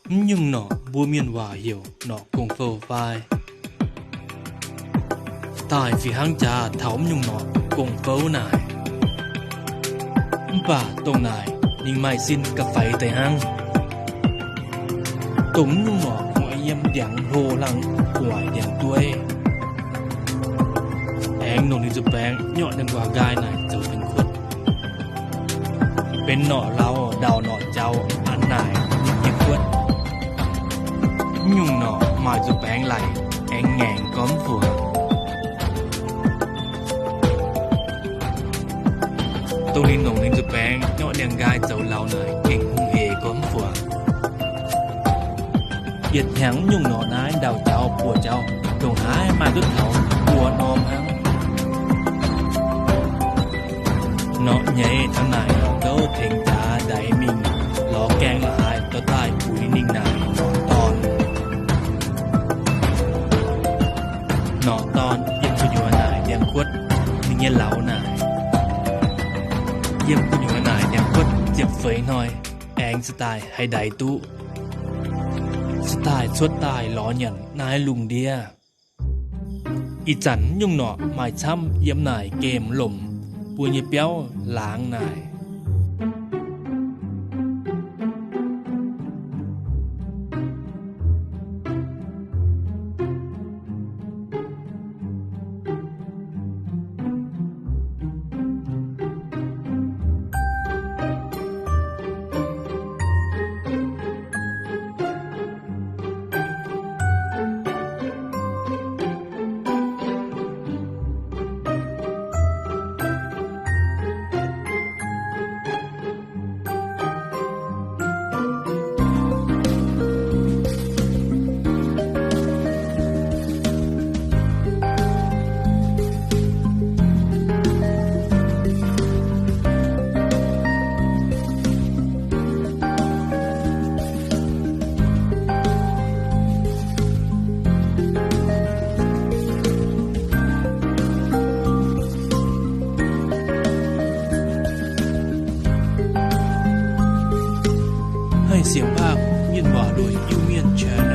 Mv nyungc norqc mbuo mienh waac heuc norqc gong-fou fai. Daaih fih hnangv jaax taux mv nyungc norqc gong-fou naaic. Mv baac dongh naaic ninh maaih sin ga'faix deix hnangv. Dongh mv nyungc norqc mueiz yiem ndiangx hlo hlang gu'nguaaic ndiangx-dueiv. Aengx longc ninh nzuih baengx nyorqv ninh nquaah nqaai naaic zoux benx kuotv. Benx norqc lauz ndau norqc jaux an naaic nyei kuotv. Mv nyungc norqc maaih nzuih baengx laic, aengx ngaengc gormx mv buoqc. Dongh ninh longc ninh nzuih baengx nyorqv ndiangx nqaai zoux lauz naaic gengh hungh hec gormx mv buoqc. Yietc hnyangx mv nyungc norqc naaiv ndau jaux buoqc jaux, ndongc haaix maaih duqv taux buo norm hnangv. Norqc nyeiz taux naaic norqc gouv tengx jaax ndaix mingh lorz gaeng la'haaix dorh daaih buix ninh naaic norqc dorn. Norqc dorn yiem gu'nyuoz naaic ndiangx-kuotv ninh nyei lauz naaic. Yiem gu'nyuoz naaic ndiangx-kuotv ziepc feix hnoi aengx cingx daaih haih ndaix duqv. Cingx daaih cuotv daaih lorz nyanc naaiv lungh ndiev. Ih zanc mv nyungc norqc maaih camv yiem naaic gemh lomc mbuo nyei biauv laangz naaic. Haih sienx mv baac mienh waac lueic Iu-Mienh channel.